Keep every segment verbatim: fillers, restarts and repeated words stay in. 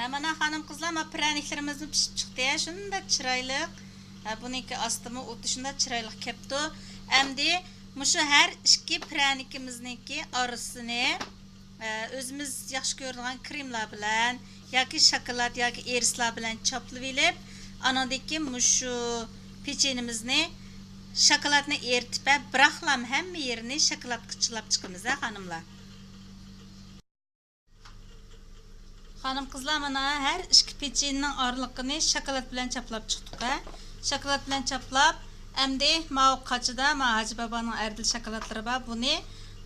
مانا خانىم قىزلار، ما پىرەنىكلىرىمىزمۇ پىشىپ چىقتى. شۇنداق چىرايلىق. ھە، بۇنىڭكى ئاستىمۇ ئوتى شۇنداق چىرايلىق كەپتۇ. ئەمدى مۇشۇ ھەر ئىككى پىرەنىكىمىزنىڭكى ئارىسىنى، ئە، ئۆزىمىز ياخشى كۆرىدىغان كرېملار بىلەن ياكى شاكىلات ياكى ئېرىسلار بىلەن چاپلىۋېلىپ، ئانىڭدىن كېيىن مۇشۇ پېچىنىمىزنى شاكىلاتنى ئېرىتىپ، ھە، بىراقلام ھەممە يېرىنى شاكىلاتقا چىلاپ چىقىمىز، ھە، خانىملار. خانىم قىزلار، مانا ھەر ئىككى پېچىنىنىڭ ئارىلىقىنى شاكىلات بىلەن چاپلاپ چىقتۇق ھە. شاكىلات بىلەن چاپلاپ، ئەمدى ماۋۇ قاچىدا ما ھاجى بابانىڭ ئەردىل شاكىلاتلىرى بار. بۇنى،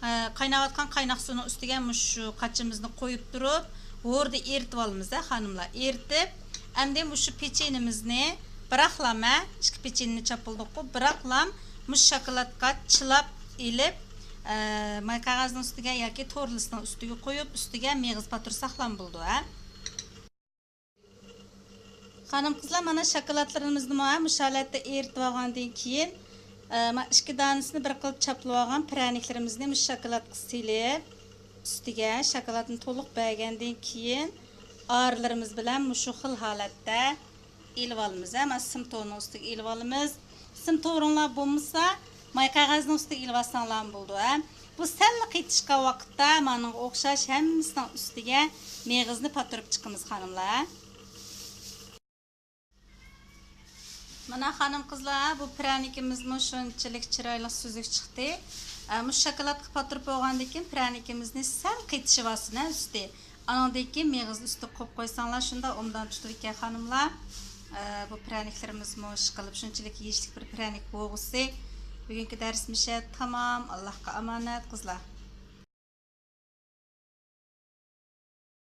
ئە، قايناۋاتقان قايناق سۇنىڭ ئۈستىگە مۇشۇ قاچىمىزنى قويۇپ تۇرۇپ، ھوردا ئېرىتىۋالىمىز ھە خانىملار. ئېرىتىپ، ئەمدى مۇشۇ پېچىنىمىزنى بىراقلام ھە، ئىككى پېچىنىنى چاپلىدۇققۇ، بىراقلام مۇشۇ شاكىلاتقا چىلاپ ئېلىپ، ئە، ماي قەغەزنىڭ ئۈستىگە ياكى تورلىسنىڭ ئۈستىگە قويۇپ، ئۈستىگە مېغىز پاتۇرساقلام بولىدۇ ھە. خانىم قىزلار، مانا شاكىلاتلىرىمىزنىمۇ ھە، مۇشۇ ھالەتتە ئېرىتىۋالغاندىن كېيىن، ئە، ما ئىككى دانىسىنى بىر قىلىپ چاپلىۋالغان پىرەنىكلىرىمىزنى مۇشۇ شاكىلاتقا سېلىپ، ئۈستىگە شاكىلاتنى تولۇق بەرگەندىن كېيىن، ئارىلىرىمىز بىلەن مۇشۇ خىل ھالەتتە ئېلىۋالىمىز ھە. مانا سىم تورنىڭ ئۈستىگە ئېلىۋالىمىز. سىم تورۇڭلار بولمىسا، ماي قەغەزنىڭ ئۈستىگە ئېلىۋالساڭلارمۇ بولىدۇ ھە. بۇ سەللا قېتىشقان ۋاقىتتا مانىڭغا ئوخشاش ھەممىسىنىڭ ئۈستىگە مېغىزنى پاتۇرۇپ چىقىمىز خانىملار. مانا خانىم قىزلار، بۇ پىرەنىكىمىزمۇ شۇنچىلىك چىرايلىق سۈزۈك چىقتى. ئە، مۇشۇ شاكىلاتقا پاتۇرۇپ بولغاندىن كېيىن پىرەنىكىمىزنى سەل قېتىشىۋالسۇن ھە ئۈستى. ئانىڭدىن كېيىن مېغىزنى ئۈستىگە قويۇپ قويساڭلار شۇنداق ئوبدان تۇتىدىكەن خانىملار. ئە، بۇ پىرەنىكلىرىمىزمۇ ئىشقىلىپ شۇنچىلىك يېيىشلىك بىر پىرەنىك بولغۇسى. بۈگۈنكى دەرسىمىز تامام. ئاللاھقا ئامانەت قىزلار.